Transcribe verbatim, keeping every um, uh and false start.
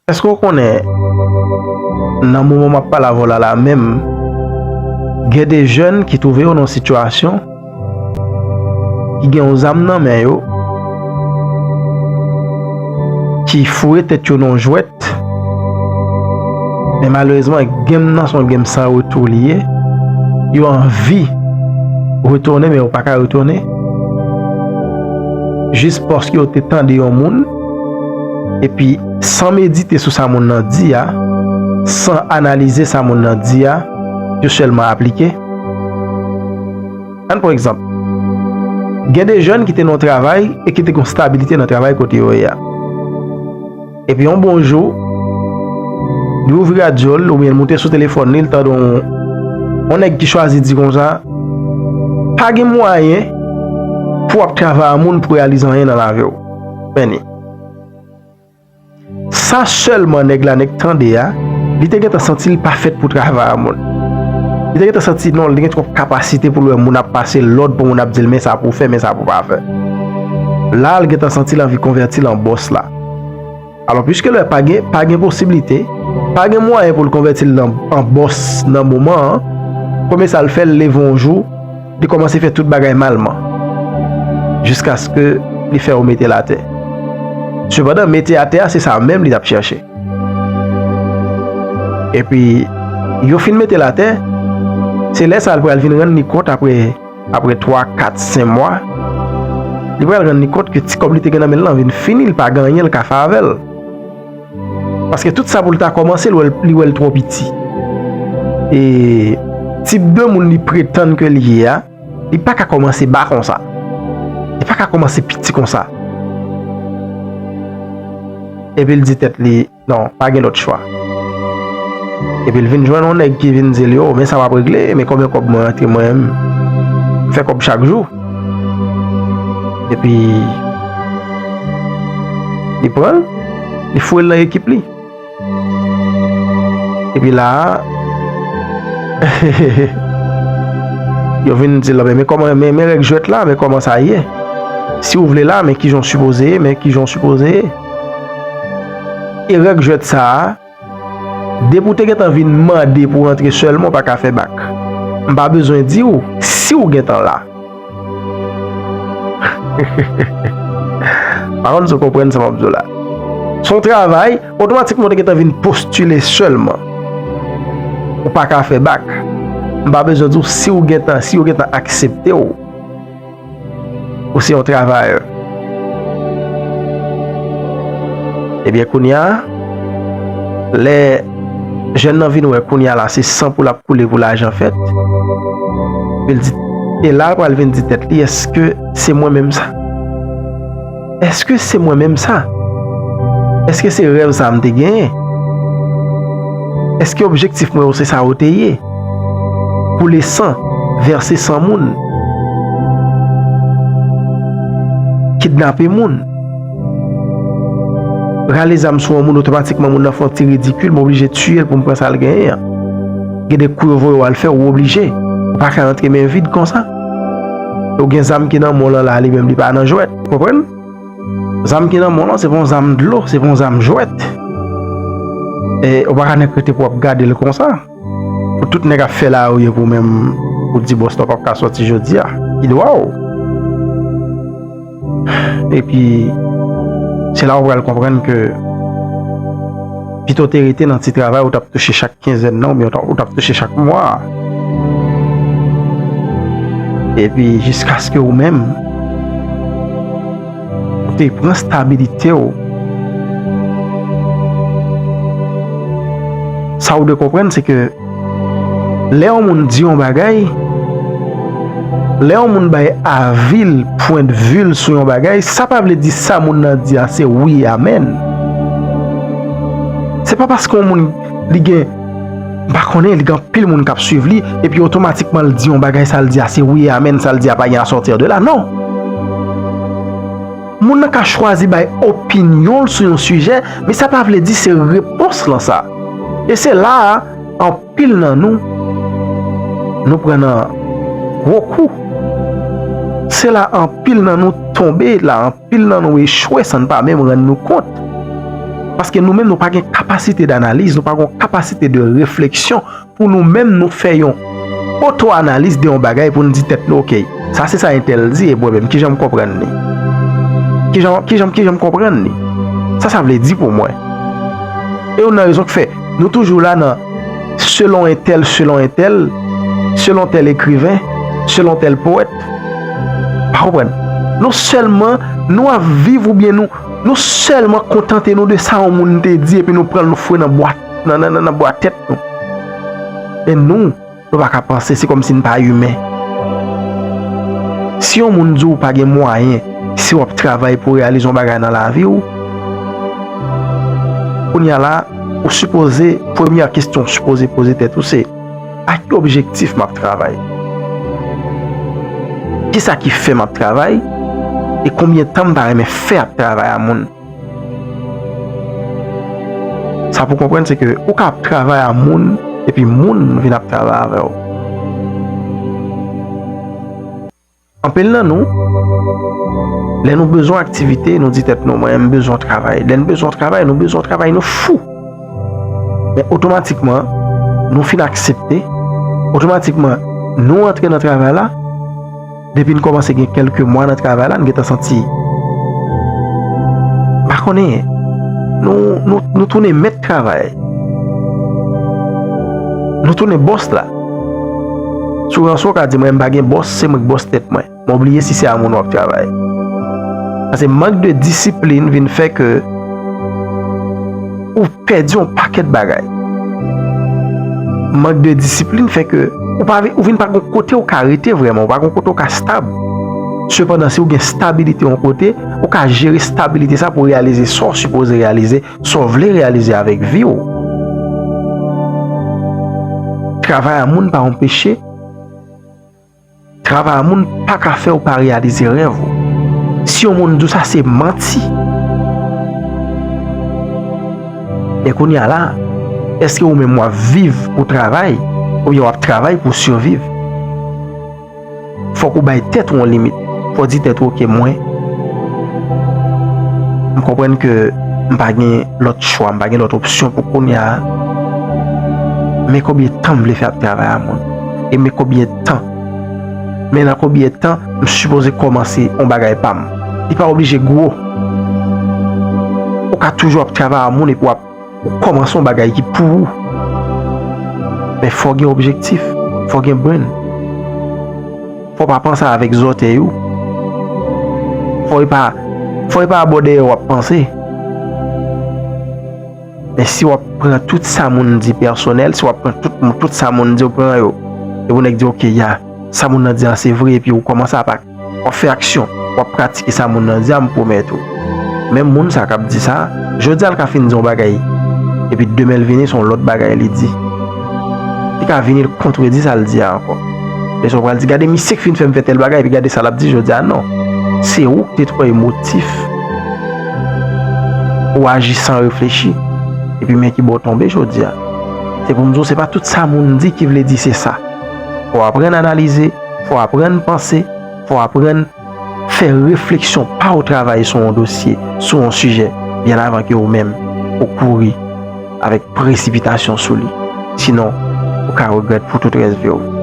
Èske w konnen, nan moman m ap pale avè w la la menm, gen de jèn ki twouve yo nan yon sitiyasyon, ki gen yon zam nan men yo, ki foure tèt yo nan yon jwèt, men malerezman, game nan se yon game san retou li ye. Yo anvi retounen, men yo pa ka retounen. Jis paske yo te tande yon moun, epi san medite sou sa moun nan di a, san analize sa moun nan di a, yo sèlman aplike. Ann pran egzanp. Gen de jèn ki te nan yon travay e ki te gen yon stabilite nan travay kote yo ye a. Epi yon bon jou, li ouvri radyo l oubyen l moute sou telefòn li, l tande yon, yon nèg ki chwazi di konsa, pa gen mwayen pou w ap travay a moun pou reyalize anyen nan lavi w. Men li. Sa sèlman nèg la, nèg tande a, li te gentan santi l pa fèt pou travay a moun. Li te gentan santi non, li te gen twòp kapasite pou l wè moun ap pase lòd, pou moun ap di l men sa pou w fè, men sa pou w pa fè. La, l gentan santi l anvi konvèti l an bòs la. Alò, piske lè pa gen, pa gen posiblite, pa gen mwayen pou l konvèti l nan, an bòs nan moman an, premye sa l fè, l leve yon jou, li kòmanse fè tout bagay malman, jiskaske li fè yo mete l atè. Sepandan, mete atè a, se sa menm li t ap chèche. Epi, yo fin mete l atè, se lè sa a l pral vin rann li kont apre, apre twa, kat, senk mwa, li pral rann li kont ke ti kòb li te gen nan men l lan vin fini, li pa gen anyen l ka fè avè l. Paske tout sa pou l ta kòmanse, li wè l, li wè l twò piti. E tip de moun li pretann ke li ye a, li pa ka kòmanse ba konsa. Li pa ka kòmanse piti konsa. Epi l di tèt li, non, pa gen lòt chwa. Epi l vin jwenn yon nèg ki vin di l, yo, men sa w ap regle, men konbyen kòb mwen rantre mwen menm. M fè kòb chak jou. Epi, li pran l, li foure l nan ekip li. Epi la a, yo vin di l, men, men kòman, men, men règ jwèt la, men kòman sa ye? Si w vle la, men kijan w sipoze ye, men kijan w sipoze ye? E règ jwèt sa a, depi w te gentan vin mande pou w rantre sèlman, w pa ka fè bak. M pa bezwen di w, si w gentan la. Pa konn si w konprann sa m ap di w la. Se yon travay, otomatikman w te gentan vin postile sèlman. Ou pa ka fè bak. M pa bezwen di w si w gentan, si yo gentan aksepte w. Ou se yon travayè. Ebyen, kounye a, lè jèn nan vin wè kounye a la, se san pou l ap koule pou lajan fèt. Epi l di, e la l pral vin di tèt li, èske se mwen menm sa? Èske se mwen menm sa? Èske se rèv sa m te genyen? Èske objektif mwen yo se sa yo te ye? Koule san, vèse san moun, kidnape moun, rale zam sou yon moun, otomatikman moun nan fè yon ti ridikil, m oblije tiye l pou m pran sa l genyen an. Gen de kou yo voye w al fè, ou oblije. Ou pa ka rantre men vid konsa. Ou gen zam ki nan men w lan la, li menm li pa nan jwèt. Ou konprann? Zam ki nan men w lan, se pa yon zam dlo, se pa yon zam jwèt. E ou pa ka nèk rete pou w ap gade l konsa. Pou tout nèg ap fè lari pou menm, ou di bòs la w p ap ka sòti jodi a. Ki dwa w? Epi, se la w pral konprann ke pito w te rete nan ti travay ou t ap touche chak kenzèn nan, oubyen ou t ap, ou t ap touche chak mwa. Epi, jiskaske ou menm, ou te pran stabilite w. Sa w dwe konprann, se ke lè yon moun di yon bagay, lè yon moun bay avi l, pwendvi l sou yon bagay, sa pa vle di sa moun nan di a se wi, amèn. Se pa paske yon moun, li gen, m pa konnen, li gen anpil moun k ap swiv li, epi otomatikman l di yon bagay, sa l di a se wi, amèn, sa l di a pa gen a sòti de la. Non. Moun nan ka chwazi bay opinyon l sou yon sijè, men sa pa vle di se repons lan sa. E se la a, anpil nan nou, nou pran nan gwo kou. Se la anpil nan nou tonbe, la anpil nan nou echwe san n pa menm rann nou kont. Paske nou menm nou pa gen kapasite d'analiz, nou pa gen kapasite de refleksyon pou nou menm nou fè yon oto-analiz de yon bagay pou n di tèt nou, oke, sa se sa entèl di, e mwen menm, kijan m konprann li? Kijan, kijan, kijan m konprann li? Sa sa vle di pou mwen? E youn nan rezon k fè nou toujou la nan selon entèl, selon entèl, selon tèl ekriven, selon tèl powèt. Pa konprann. Nou sèlman, nou ap viv oubyen nou, nou sèlman kontante nou de sa yon moun te di epi nou pran l nou foure nan bwa, nan, nan, nan, nan bwa tèt nou. Men nou, nou pa ka panse, se kòmsi n pa imen. Si yon moun di w pa gen mwayen, si w ap travay pou w reyalize yon bagay nan lavi w, kounye a la, ou sipoze, premyè kesyon w sipoze poze tèt ou se, a ki objektif m ap travay? Kisa ki fè m ap travay? E konbyen tan m ta renmen fè ap travay a moun? Sa pou konprann se ke ou ka ap travay a moun, epi moun vin ap travay avè w. Anpil nan nou, lè nou bezwen aktivite, nou di tèt nou, mwen, m bezwen travay. Lè n bezwen travay, nou bezwen travay, nou fou. Men otomatikman, nou fin aksepte, otomatikman, nou antre nan travay la, depi n kòmanse gen kèlke mwa nan travay la, n gentan santi, m pa konnen, nou, nou, nou tounen mèt travay. Nou tounen bòs la. Si w ranse, w ka di, mwen, m pa gen bòs, se mwen k bòs tèt mwen. Mwen bliye si se a moun w ap travay. Paske mank de disiplin vin fè ke ou pèdi yon pakèt bagay. Mank de disiplin fè ke ou pa, ou vin pa gon kote ou ka rete vrèman, ou pa gon kote ou ka stab. Sepandan, si ou gen stabilite yon kote, ou ka jere stabilite sa pou w reyalize sa w sipoze reyalize, sa w vle reyalize avèk vi w. Travay a moun pa yon peche. Travay a moun pa ka fè w pa reyalize rèv ou. Si yon moun di w sa, se manti. Men kounye a la, èske ou menm w ap viv pou travay, oubyen w ap travay pou siviv? Fòk ou bay tèt ou yon limit. Fò w di tèt ou, oke, mwen, m konprann ke m pa gen lòt chwa, m pa gen lòt opsyon pou kounye a. Men konbyen tan m vle fè ap travay a moun? E men konbyen tan? Men nan konbyen tan m sipoze kòmanse yon bagay pa m? Li pa oblije gwo. Ou ka toujou ap travay a moun epi w ap ou kòmanse yon bagay ki pou ou. Men fò w gen objektif, fò w gen brand. Fò w pa panse avèk zòtèy ou. Fò w pa, fò w pa abòde w ap panse. Men si w ap pran tout sa moun di pèsonèl, si w ap pran tout, tout sa moun di, w pran yo, epi yon nèg di, oke, ya, sa moun nan di an se vre, epi ou kòmanse ap ak w ap fè aksyon, w ap pratike sa moun nan di a, m pwomèt ou. Menm moun sa k ap di sa, jodi a l ka fin di yon bagay, epi demen l vini, se yon lòt bagay li di. Li ka vini, l kontredi sa l di a ankò. Lè sa w pral di, gade misye k fin fè m fè tèl bagay, epi gade sa l ap di jodi a, non. Se ou k te twò emotif. Ou aji san reflechi. Epi men ki bò w tonbe jodi a. Se pou m di w, se pa tout sa moun di ki vle di se sa. Fò w aprann analize, fò w aprann panse, fò w aprann fè refleksyon pa w, travay sou yon dosye, sou yon sijè, byen avan ke ou menm ou kouri avèk presipitasyon sou li. Sinon, ou ka regrèt pou tout rès vi w.